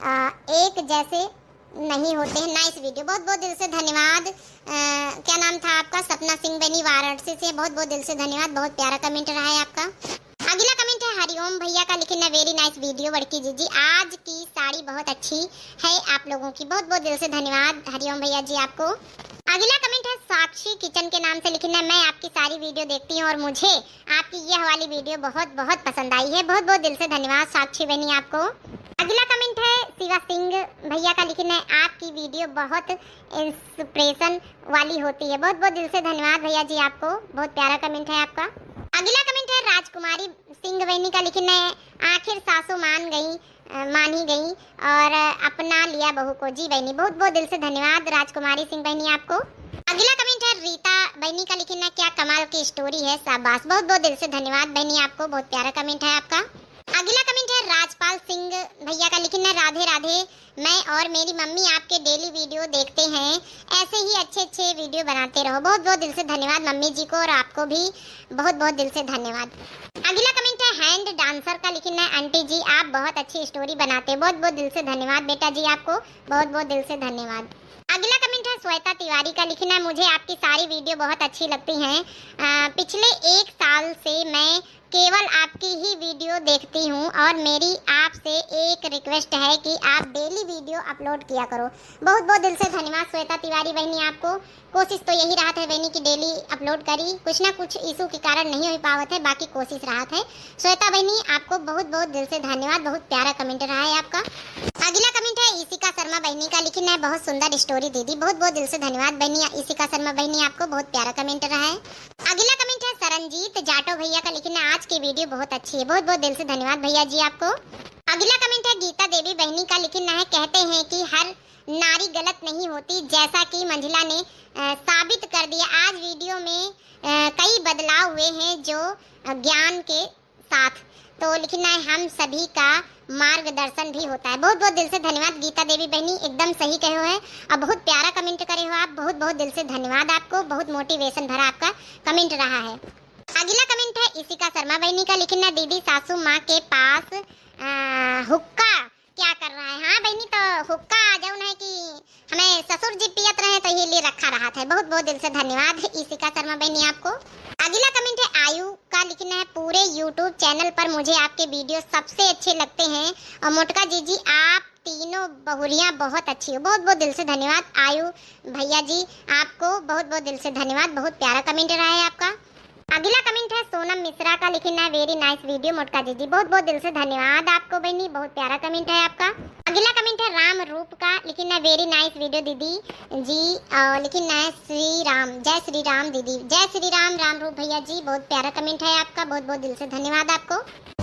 आ, एक जैसे नहीं होते हैं। Nice video, बहुत बहुत दिल से धन्यवाद। अ, क्या नाम था आपका? सपना सिंह बहनी वाराणसी से, बहुत बहुत दिल से धन्यवाद, बहुत प्यारा comment रहा है आपका। अगला comment है हरिओम भैया का, लिखिन है, very nice video बड़की जीजी, आज की साड़ी बहुत अच्छी है आप लोगों की। बहुत बहुत दिल से धन्यवाद हरिओम भैया जी आपको। अगला comment है साक्षी किचन के नाम से, लिखिन है, मैं आपकी सारी video देखती हूँ और मुझे आपकी यह वाली video बहुत बहुत पसंद आई है। बहुत बहुत दिल से धन्यवाद साक्षी बहनी आपको। अगला comment है शिवा सिंह भैया का, लिखिन है, आपकी video बहुत inspiration वाली होती है। बहुत बहुत दिल से धन्यवाद भैया जी आपको, बहुत प्यारा comment है आपका। अगला comment है राजकुमारी सिंह बहनी का, लिखिन है, आखिर सासू मान गई, अ, मान ही गई और अपना लिया बहू को। जी बहनी, बहुत बहुत दिल से धन्यवाद राजकुमारी सिंह बहनी आपको। अगला comment है रीता बहनी का, लिखिन है, क्या कमाल की story है, शाबाश। बहुत बहुत दिल से धन्यवाद बहनी आपको, बहुत प्यारा comment है आपका। अगला कमेंट है राजपाल सिंह भैया का, लिखिन है, राधे राधे, मैं और मेरी मम्मी आपके डेली वीडियो देखते हैं, ऐसे ही अच्छे अच्छे वीडियो बनाते रहो। बहुत बहुत दिल से धन्यवाद मम्मी जी को और आपको भी बहुत बहुत दिल से धन्यवाद। अगला कमेंट है हैंड डांसर का, लिखिन है, आंटी जी आप बहुत अच्छी स्टोरी बनाते हैं। बहुत बहुत दिल से धन्यवाद बेटा जी आपको, बहुत बहुत दिल से धन्यवाद। अगला कमेंट है श्वेता तिवारी का, लिखिन है, मुझे आपकी सारी वीडियो बहुत अच्छी लगती हैं। अ, पिछले एक साल से मैं केवल आपकी ही वीडियो देखती हूँ और मेरी आपसे एक रिक्वेस्ट है कि आप डेली वीडियो अपलोड किया करो। बहुत बहुत दिल से धन्यवाद श्वेता तिवारी बहनी आपको। कोशिश तो यही रहत है बहनी कि डेली अपलोड करी, कुछ ना कुछ इशू के कारण नहीं हो पावत है, बाकी कोशिश रहत है। श्वेता बहनी आपको बहुत बहुत दिल से धन्यवाद, बहुत प्यारा कमेंट रहा है आपका। अगला कमेंट है इशिका शर्मा बहनी का, लिखिन है, बहुत सुंदर स्टोरी दीदी। बहुत बहुत दिल से धन्यवाद बहनी इशिका शर्मा बहनी आपको, बहुत प्यारा कमेंट रहा है। अगला कमेंट है सरनजीत जाटो भैया का, लिखिन है, आज की वीडियो बहुत अच्छी है। बहुत बहुत दिल से धन्यवाद भैया जी आपको। अगला कमेंट है गीता देवी बहनी का, लिखिन है, कहते हैं कि हर नारी गलत नहीं होती, जैसा कि मंझिला ने अ, साबित कर दिया। आज वीडियो में अ, कई बदलाव हुए हैं जो अ, ज्ञान के साथ, तो लिखिन है, हम सभी का मार्गदर्शन भी होता है। बहुत बहुत दिल से धन्यवाद गीता देवी बहनी, एकदम सही कहे हो है और बहुत प्यारा कमेंट करे हो आप। बहुत बहुत दिल से धन्यवाद आपको, बहुत मोटिवेशन भरा आपका कमेंट रहा है। अगला कमेंट है इशिका शर्मा बहनी का, लिखिन है, दीदी सासू माँ के पास अ, हुक्का क्या कर रहा है? हाँ बहनी, तो हुक्का जौन है कि हमें ससुर जी पियत रहे तो ये लिए रखा रहा था। बहुत बहुत दिल से धन्यवाद इशिका शर्मा बहनी आपको। अगला कमेंट है आयु का, लिखिन है, पूरे यूट्यूब चैनल पर मुझे आपके वीडियो सबसे अच्छे लगते हैं और मोटका जीजी आप तीनों बहुरियाँ बहुत अच्छी हो। बहुत बहुत दिल से धन्यवाद आयु भैया जी आपको, बहुत बहुत दिल से धन्यवाद, बहुत प्यारा कमेंट रहा है आपका। अगला कमेंट है सोनम मिश्रा का, लिखिन है, वेरी नाइस वीडियो मोटका जीजी। बहुत बहुत दिल से धन्यवाद आपको बहनी, बहुत प्यारा कमेंट है आपका। अगला कमेंट है राम रूप का, लिखिन है, वेरी नाइस वीडियो दीदी जी। और लिखिन है श्री राम, जय श्री राम दीदी, जय श्री राम राम रूप भैया जी, बहुत प्यारा कमेंट है आपका, बहुत बहुत दिल से धन्यवाद आपको।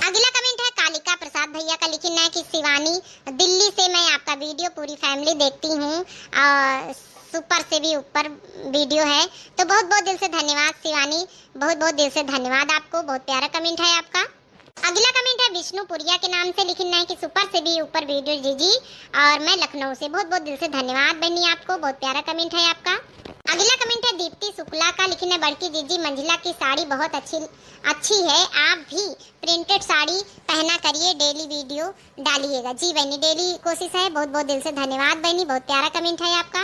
अगला कमेंट है कालिका प्रसाद भैया का, लिखिन है कि शिवानी दिल्ली से मैं आपका वीडियो पूरी फैमिली देखती हूँ और सुपर से भी ऊपर वीडियो है, तो बहुत बहुत दिल से धन्यवाद शिवानी, बहुत बहुत दिल से धन्यवाद आपको, बहुत प्यारा कमेंट है आपका। अगला कमेंट है विष्णुपुरिया के नाम से, लिखिन है कि सुपर से भी ऊपर वीडियो जीजी और मैं लखनऊ से। बहुत बहुत दिल से धन्यवाद बहनी आपको, बहुत प्यारा कमेंट है आपका। अगला कमेंट है दीप्ति शुक्ला का, लिखिन है, बड़की जीजी मंझिला की साड़ी बहुत अच्छी अच्छी है, आप भी प्रिंटेड साड़ी पहना करिए, डेली वीडियो डालिएगा। जी बहनी, डेली कोशिश है। बहुत बहुत दिल से धन्यवाद बहनी, बहुत प्यारा कमेंट है आपका।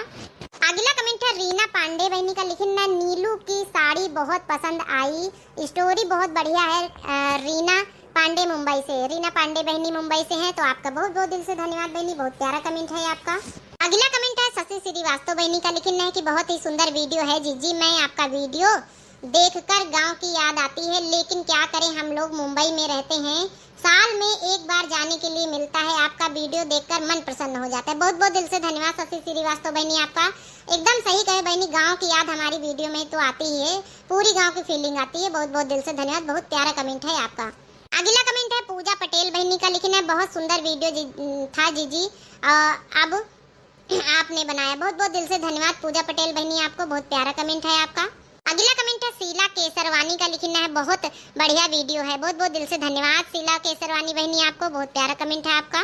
अगला कमेंट है रीना पांडे बहनी का, लिखिन है, नीलू की साड़ी बहुत पसंद आई, स्टोरी बहुत बढ़िया है। अ, रीना पांडे मुंबई से, रीना पांडे बहनी मुंबई से हैं, तो आपका बहुत बहुत दिल से धन्यवाद बहनी, बहुत प्यारा कमेंट है आपका। अगला कमेंट है शशि श्रीवास्तव बहनी का, लिखिन है कि बहुत ही सुंदर वीडियो है जीजी, मैं आपका वीडियो देखकर गांव की याद आती है, लेकिन क्या करें, हम लोग मुंबई में रहते हैं, साल में एक बार जाने के लिए मिलता है। आपका वीडियो देखकर मन प्रसन्न हो जाता है। बहुत बहुत दिल से धन्यवाद शशि श्रीवास्तव बहनी आपका, एकदम सही कहे बहनी, गांव की याद हमारी वीडियो में तो आती ही है, पूरी गांव की फीलिंग आती है। बहुत बहुत दिल से धन्यवाद, बहुत प्यारा कमेंट है आपका। अगला कमेंट है पूजा पटेल बहनी का, लिखिन है, बहुत सुंदर वीडियो जी, था जीजी, अ, अब आपने बनाया। बहुत बहुत दिल से धन्यवाद पूजा पटेल बहनी आपको, बहुत प्यारा कमेंट है आपका। अगला कमेंट है शीला केसरवानी का, लिखिन है, बहुत बढ़िया वीडियो है। बहुत बहुत दिल से धन्यवाद शीला केसरवानी बहनी आपको, बहुत प्यारा कमेंट है आपका।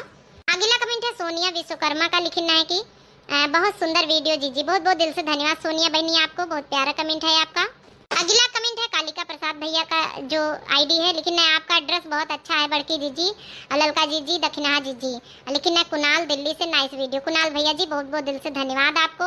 अगला कमेंट है सोनिया विश्वकर्मा का, लिखिन है कि अ, बहुत सुंदर वीडियो जीजी। बहुत बहुत दिल से धन्यवाद सोनिया बहनी आपको, बहुत प्यारा कमेंट है आपका। अगला कमेंट है कालिका प्रसाद भैया का जो आईडी है, लिखिन है, आपका ड्रेस बहुत अच्छा है बड़की जीजी, अ, ललका जीजी, दखिनहा जीजी। लिखिन है कुणाल दिल्ली से, नाइस वीडियो। कुणाल भैया जी बहुत बहुत दिल से धन्यवाद आपको।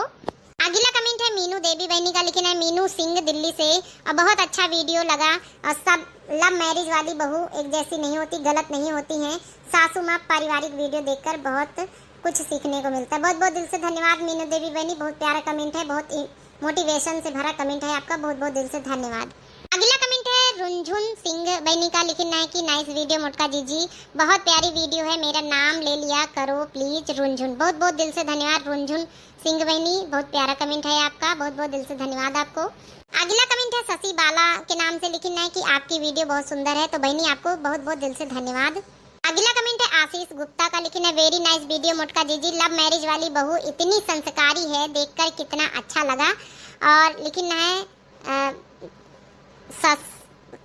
अगला कमेंट है मीनू देवी बहनी का, लिखिन है मीनू सिंह दिल्ली से, और बहुत अच्छा वीडियो लगा। और सब लव मैरिज वाली बहू एक जैसी नहीं होती, गलत नहीं होती हैं। सासू माँ पारिवारिक वीडियो देखकर बहुत कुछ सीखने को मिलता है। बहुत बहुत दिल से धन्यवाद मीनू देवी बहनी, बहुत प्यारा कमेंट है, बहुत मोटिवेशन से भरा कमेंट है आपका, बहुत बहुत दिल से धन्यवाद। अगला कमेंट है रुंझुन सिंह बहनी का, लिखिन है कि नाइस वीडियो मोटका जीजी, बहुत प्यारी वीडियो है, मेरा नाम ले लिया करो प्लीज रुंझुन। बहुत बहुत दिल से धन्यवाद रुंझुन सिंह बहनी, बहुत प्यारा कमेंट है आपका, बहुत बहुत दिल से धन्यवाद आपको। अगला कमेंट है शशि बाला के नाम से, लिखिन है कि आपकी वीडियो बहुत सुंदर है। तो बहनी आपको बहुत बहुत दिल से धन्यवाद। अगला कमेंट है आशीष गुप्ता का, लिखिन है, वेरी नाइस वीडियो मोटका जीजी, लव मैरिज वाली बहू इतनी संस्कारी है, देखकर कितना अच्छा लगा। और लिखिन है अ, सस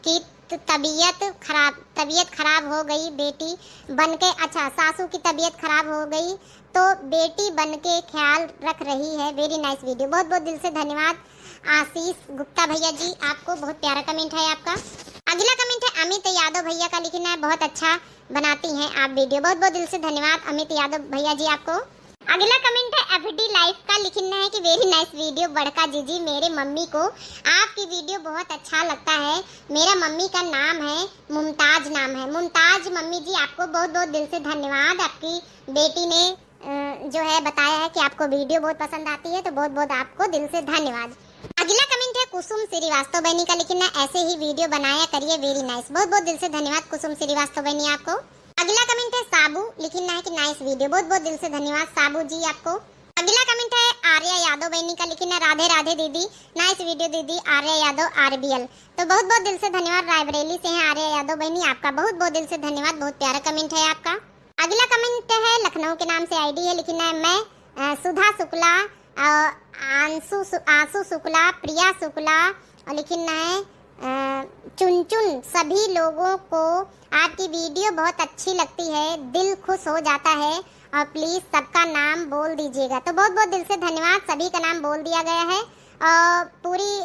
की तो तबीयत खराब, तबीयत खराब हो गई बेटी बन के, अच्छा, सासू की तबीयत खराब हो गई तो बेटी बन के ख्याल रख रही है। Very nice video, बहुत बहुत दिल से धन्यवाद आशीष गुप्ता भैया जी, आपको बहुत प्यारा comment है आपका। अगला comment है अमित यादव भैया का, लिखना है बहुत अच्छा बनाती हैं आप video, बहुत बहुत दिल से धन्यवाद अमित यादव भैया जी आपको। अगला comment है F D Life का, लिखना है कि very nice video बड़का जीजी, मेरे मम्मी को आपकी video बहुत अच्छा लगता है। मेरा मम्मी का नाम है मुमताज, नाम है मुमताज। मम्मी जी आपको बहुत बहुत दिल से धन्यवाद, आपकी बेटी ने अ, जो है बताया है कि आपको video बहुत पसंद आती है, तो बहुत बहुत आपको दिल से धन्यवाद। अगला comment है कुसुम श्रीवास्तव बहनी का, लिखना ऐसे ही video बनाया करिए, very nice। बहुत बहुत दिल से धन्यवाद कुसुम श्रीवास्तव बहनी आपको। अगला comment है साबू, लिखना है कि nice video, बहुत बहुत दिल से धन्यवाद साबू जी आपको। अगला comment है आर्या यादव बहनी का, लिखना राधे राधे दीदी, nice video दीदी, आर्या यादव R B L। तो बहुत बहुत दिल से धन्यवाद, रायबरेली से हैं आर्या यादव बहनी, आपका बहुत बहुत दिल से धन्यवाद, बहुत प्यारा comment है आपका। अगला comment है लखनऊ के नाम से ID है, लिखना है मैं, अ, सुधा शुक्ला, अ, आंशु शु-, आंशु शुक्ला, प्रिया शुक्ला और लिखना है, अ, चुनचुन, सभी लोगों को आपकी video बहुत अच्छी लगती है, दिल खुश हो जाता है और please सबका नाम बोल दीजिएगा। तो बहुत बहुत दिल से धन्यवाद, सभी का नाम बोल दिया गया है और पूरी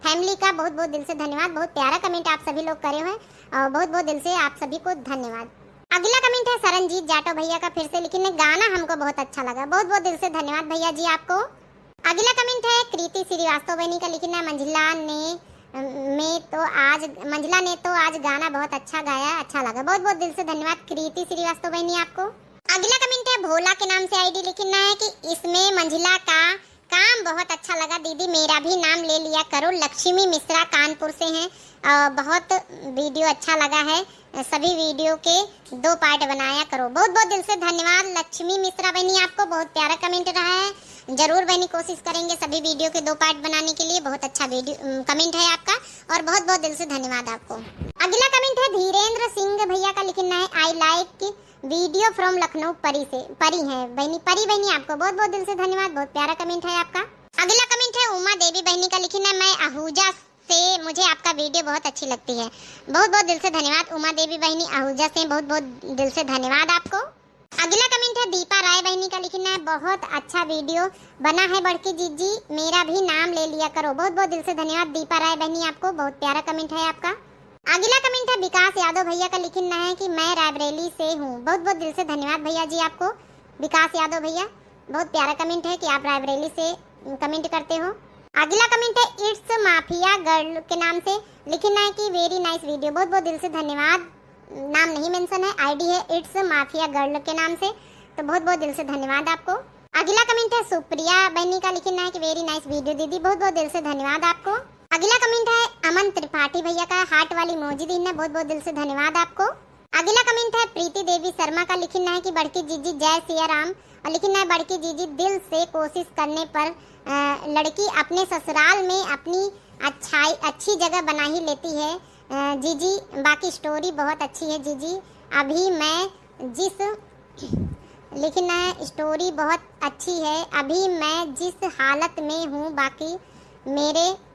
family का बहुत बहुत दिल से धन्यवाद। बहुत प्यारा comment आप सभी लोग करे हुए और बहुत बहुत दिल से आप सभी को धन्यवाद। अगला comment है सरनजीत जाटव भैया का, फिर से लिखिन गाना हमको बहुत अच्छा लगा। बहुत बहुत दिल से धन्यवाद भैया जी आपको। अगला comment है कृति श्रीवास्तव बहनी का, लिखिन मंझला ने, में तो आज, मंझला ने तो आज गाना बहुत अच्छा गाया, अच्छा लगा। बहुत बहुत दिल से धन्यवाद कृति श्रीवास्तव बहनी आपको। अगला comment है भोला के नाम से ID, लिखिन है कि इसमें मंझला का काम बहुत अच्छा लगा दीदी, मेरा भी नाम ले लिया करो। लक्ष्मी मिश्रा कानपुर से हैं, अ, बहुत video अच्छा लगा है, सभी video के दो part बनाया करो। बहुत बहुत दिल से धन्यवाद लक्ष्मी मिश्रा बहनी आपको, बहुत प्यारा comment रहा है। जरूर बहनी कोशिश करेंगे सभी video के दो part बनाने के लिए। बहुत अच्छा video, अम, comment है आपका और बहुत बहुत दिल से धन्यवाद आपको। अगला comment है धीरेंद्र सिंह भैया का, लिखना है I like video from लखनऊ परी से, परी है बहनी, परी बहनी आपको बहुत बहुत दिल से धन्यवाद, बहुत प्यारा comment है आपका। अगला comment है उमा देवी बहनी का, लिखना है मैं आहूजा से, मुझे आपका video बहुत अच्छी लगती है। बहुत बहुत दिल से धन्यवाद उमा देवी बहनी आहूजा से, बहुत बहुत दिल से धन्यवाद आपको। अगला comment है दीपा राय बहनी का, लिखना है बहुत अच्छा video बना है बड़की जीजी, मेरा भी नाम ले लिया करो। बहुत बहुत दिल से धन्यवाद दीपा राय बहनी आपको, बहुत प्यारा comment है आपका। अगला comment है विकास यादव भैया का, लिखना है कि मैं रायबरेली से हूँ। बहुत बहुत दिल से धन्यवाद भैया जी आपको, विकास यादव भैया, बहुत प्यारा comment है कि आप रायबरेली से comment करते हो। अगला comment है It's Mafia Girl के नाम से, लिखना है कि very nice video। बहुत बहुत दिल से धन्यवाद, नाम नहीं mention है, ID है It's Mafia Girl के नाम से, तो बहुत बहुत दिल से धन्यवाद आपको। अगला comment है सुप्रिया बहनी का, लिखना है कि very nice video दीदी, बहुत बहुत दिल से धन्यवाद आपको। अगला comment है अमन त्रिपाठी भैया का, heart वाली emoji दीन है, बहुत बहुत दिल से धन्यवाद आपको। अगला comment है प्रीति देवी शर्मा का, लिखना है कि बड़की जीजी जय सिया राम, और लिखना है बड़की जीजी दिल से कोशिश करने पर, अ, लड़की अपने ससुराल में अपनी अच्छाई, अच्छी जगह बना ही लेती है। अ, जीजी बाकी story बहुत अच्छी है जीजी, अभी मैं जिस, लिखना है story बहुत अच्छी है, अभी मैं जिस हालत में हूँ बाकी मेरे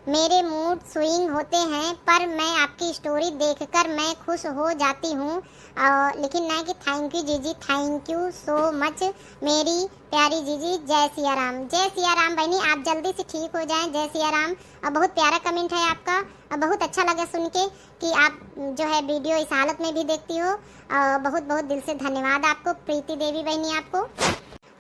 मेरे mood swing होते हैं, पर मैं आपकी story देखकर मैं खुश हो जाती हूँ। और लिखना है कि thank you जीजी, thank you so much मेरी प्यारी जीजी। जय सिया राम, जय सिया राम बहनी, आप जल्दी से ठीक हो जाएं। जय सिया राम। और बहुत प्यारा comment है आपका और बहुत अच्छा लगा सुन के कि आप जो है video इस हालत में भी देखती हो। और बहुत बहुत दिल से धन्यवाद आपको प्रीति देवी बहनी आपको।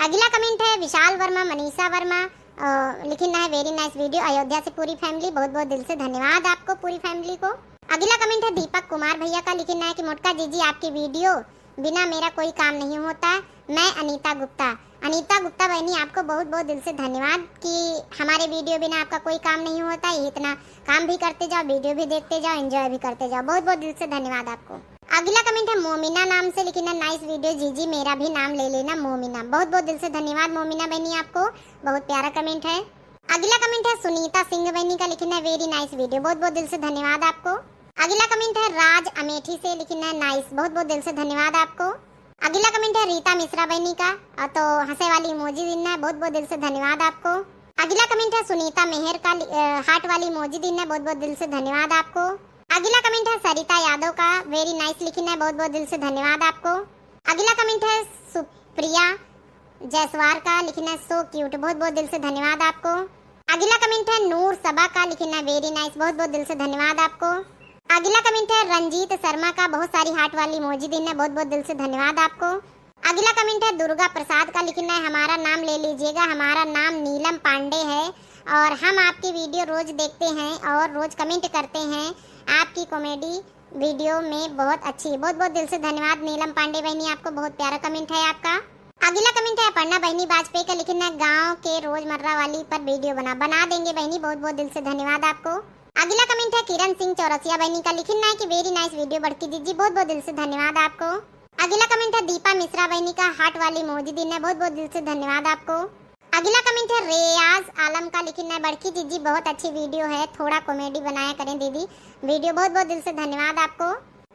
अगला comment है विशाल वर्मा, मनीषा वर्मा, अ, लिखिन है very nice video अयोध्या से पूरी family। बहुत बहुत दिल से धन्यवाद आपको पूरी family को। अगला comment है दीपक कुमार भैया का, लिखिन है कि मोटका जीजी आपकी video बिना मेरा कोई काम नहीं होता, मैं अनीता गुप्ता। अनीता गुप्ता बहनी आपको बहुत बहुत दिल से धन्यवाद कि हमारे video बिना आपका कोई काम नहीं होता, ये इतना काम भी करते जाओ, video भी देखते जाओ, enjoy भी करते जाओ, बहुत बहुत दिल से धन्यवाद आपको। अगला comment है मोमिना नाम से, लिखिन है nice video जीजी, मेरा भी नाम ले लेना मोमिना। बहुत बहुत दिल से धन्यवाद मोमिना बहनी आपको, बहुत प्यारा comment है। अगला comment है सुनीता सिंह बहनी का, लिखिन है very nice video, बहुत बहुत दिल से धन्यवाद आपको। अगला comment है राज अमेठी से, लिखिन है nice, बहुत बहुत दिल से धन्यवाद आपको। अगला comment है रीता मिश्रा बहनी का, अ, तो हंसे वाली emoji दीन है, बहुत बहुत दिल से धन्यवाद आपको। अगला comment है सुनीता मेहर का, लि-, अ, heart वाली emoji दीन है, बहुत बहुत दिल से धन्यवाद आपको। अगिला comment है सरिता यादव का, very nice लिखिन है, बहुत बहुत दिल से धन्यवाद आपको। अगिला comment है सुप्रिया जायसवाल का, लिखिन है so cute, बहुत बहुत दिल से धन्यवाद आपको। अगिला comment है नूर सबा का, लिखिन है very nice, बहुत बहुत दिल से धन्यवाद आपको। अगिला comment है रंजीत शर्मा का, बहुत सारी heart वाली emoji दीन है, बहुत बहुत दिल से धन्यवाद आपको। अगिला comment है दुर्गा प्रसाद का, लिखिन है हमारा नाम ले लीजिएगा, हमारा नाम नीलम पांडे है और हम आपकी video रोज देखते हैं और रोज comment करते हैं, आपकी comedy video में बहुत अच्छी। बहुत बहुत दिल से धन्यवाद नीलम पांडे बहिनी, आपको बहुत प्यारा comment है आपका। अगिला comment है अपर्णा बहिनी वाजपेयी का, लिखिन है गाँव के रोजमर्रा वाली पर video बना, बना देंगे बहिनी, बहुत बहुत दिल से धन्यवाद आपको। अगिला comment है किरण सिंह चौरसिया बहिनी का, लिखिन है कि very nice video बड़की जिज्जी, बहुत बहुत दिल से धन्यवाद आपको। अगिला comment है दीपा मिश्रा बहिनी का, heart वाली emoji दीन है, बहुत बहुत दिल से धन्यवाद आपको। अगिला comment है रेयाज आलम का, लिखिन है बड़की जिज्जी बहुत अच्छी video है, थोड़ा comedy बनाया करें दीदी video, बहुत बहुत दिल से धन्यवाद आपको।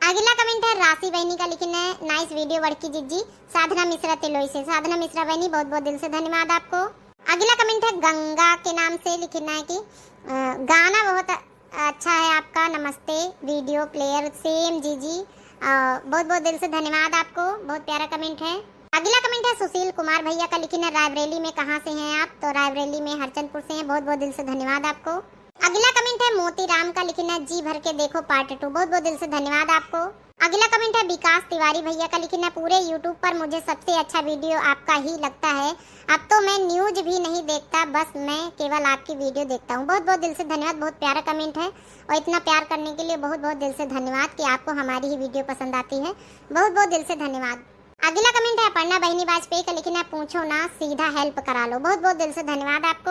अगिला comment है राशि बहिनी का, लिखिन है nice video बड़की जिज्जी, साधना मिश्रा तिलोई से। साधना मिश्रा बहिनी बहुत बहुत दिल से धन्यवाद आपको। अगिला comment है गंगा के नाम से, लिखिन है कि अ, गाना बहुत अच्छा है आपका, नमस्ते video player same जीजी। अ, बहुत बहुत दिल से धन्यवाद आपको, बहुत प्यारा comment है। अगिला comment है सुशील कुमार भैया का, लिखिन है रायबरेली में कहाँ से हैं आप? तो रायबरेली में हरचंदपुर से हैं, बहुत बहुत दिल से धन्यवाद आपको। अगिला comment है मोती राम का, लिखिन है जी भर के देखो part two, बहुत बहुत दिल से धन्यवाद आपको। अगिला comment है विकास तिवारी भैया का, लिखिन है पूरे YouTube पर मुझे सबसे अच्छा video आपका ही लगता है, अब तो मैं news भी नहीं देखता, बस मैं केवल आपकी video देखता हूँ। बहुत बहुत दिल से धन्यवाद, बहुत प्यारा comment है और इतना प्यार करने के लिए बहुत बहुत दिल से धन्यवाद कि आपको हमारी ही video पसंद आती है, बहुत बहुत दिल से धन्यवाद। अगिला comment है अपर्णा बहिनी वाजपेयी का, लिखिन है पूछो ना सीधा help करा लो, बहुत बहुत दिल से धन्यवाद आपको।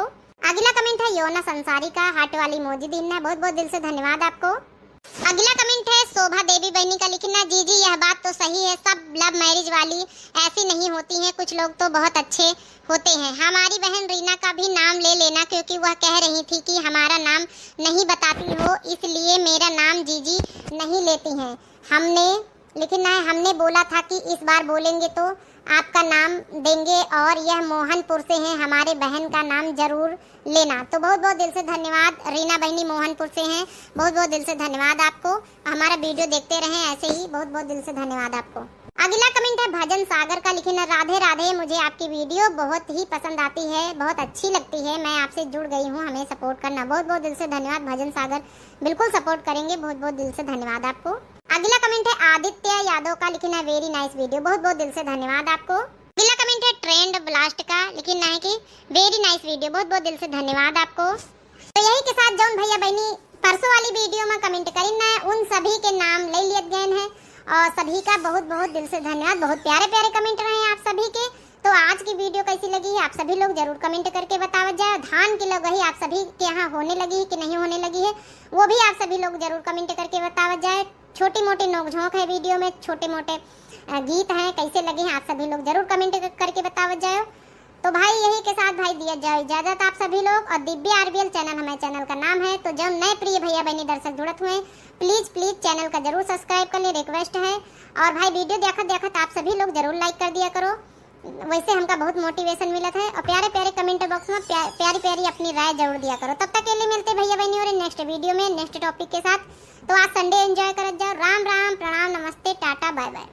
अगिला comment है योना संसारी का, heart वाली emoji दीन है, बहुत बहुत दिल से धन्यवाद आपको। अगिला comment है शोभा देवी बहिनी का, लिखिन है जीजी यह बात तो सही है, सब love marriage वाली ऐसी नहीं होती हैं, कुछ लोग तो बहुत अच्छे होते हैं। हमारी बहन रीना का भी नाम ले लेना, क्योंकि वह कह रही थी कि हमारा नाम नहीं बताती हो, इसलिए मेरा नाम जीजी नहीं लेती हैं। हमने, लिखिन है हमने बोला था कि इस बार बोलेंगे तो आपका नाम देंगे और यह मोहनपुर से हैं, हमारे बहन का नाम जरूर लेना। तो बहुत बहुत दिल से धन्यवाद रीना बहिनी, मोहनपुर से हैं, बहुत बहुत दिल से धन्यवाद आपको। हमारा video देखते रहें ऐसे ही, बहुत बहुत दिल से धन्यवाद आपको। अगिला comment है भजन सागर का, लिखिन है राधे राधे, मुझे आपकी video बहुत ही पसंद आती है, बहुत अच्छी लगती है, मैं आपसे जुड़ गई हूँ, हमें support करना। बहुत बहुत दिल से धन्यवाद भजन सागर, बिल्कुल support करेंगे, बहुत बहुत दिल से धन्यवाद आपको। अगिला comment है आदित्य यादव का, लिखिन है very nice video, बहुत बहुत दिल से धन्यवाद आपको। अगिला comment है Trend Blast का, लिखिन है कि very nice video, बहुत बहुत दिल से धन्यवाद आपको। तो यही के साथ जौन भैया बहिनी परसों वाली video में comment करिन ना, उन सभी के नाम ले लियत गए हैं और सभी का बहुत बहुत दिल से धन्यवाद। बहुत प्यारे प्यारे comment रहे आप सभी के। तो आज की video कैसी लगी है आप सभी लोग जरूर comment करके बतावत जाए। धान की लगही आप सभी के यहाँ होने लगी है कि नहीं होने लगी है, वो भी आप सभी लोग जरूर comment करके बतावत जाए। छोटी मोटी नोकझोंक है video में, छोटे मोटे, अ, गीत हैं, कैसे लगे हैं आप सभी लोग जरूर comment क-, करके बतावत जाए। तो भाई यही के साथ भाई दिया जाए इजाजत आप सभी लोग। और दिव्या RBL channel हमारे channel का नाम है, तो जब नए प्रिय भैया बहिनी दर्शक जुड़त हुए, please please channel का जरूर subscribe कर लें, request है। और भाई video देखत देखत आप सभी लोग जरूर like कर दिया करो, वैसे हमका बहुत motivation मिलत है। और प्यारे प्यारे comment box में प्या-, प्यारी प्यारी अपनी राय जरूर दिया करो। तब तक के लिए मिलते भैया बहिनी और next video में next topic के साथ। तो आज Sunday enjoy करत जाओ। राम राम, प्रणाम, नमस्ते, टाटा, bye bye।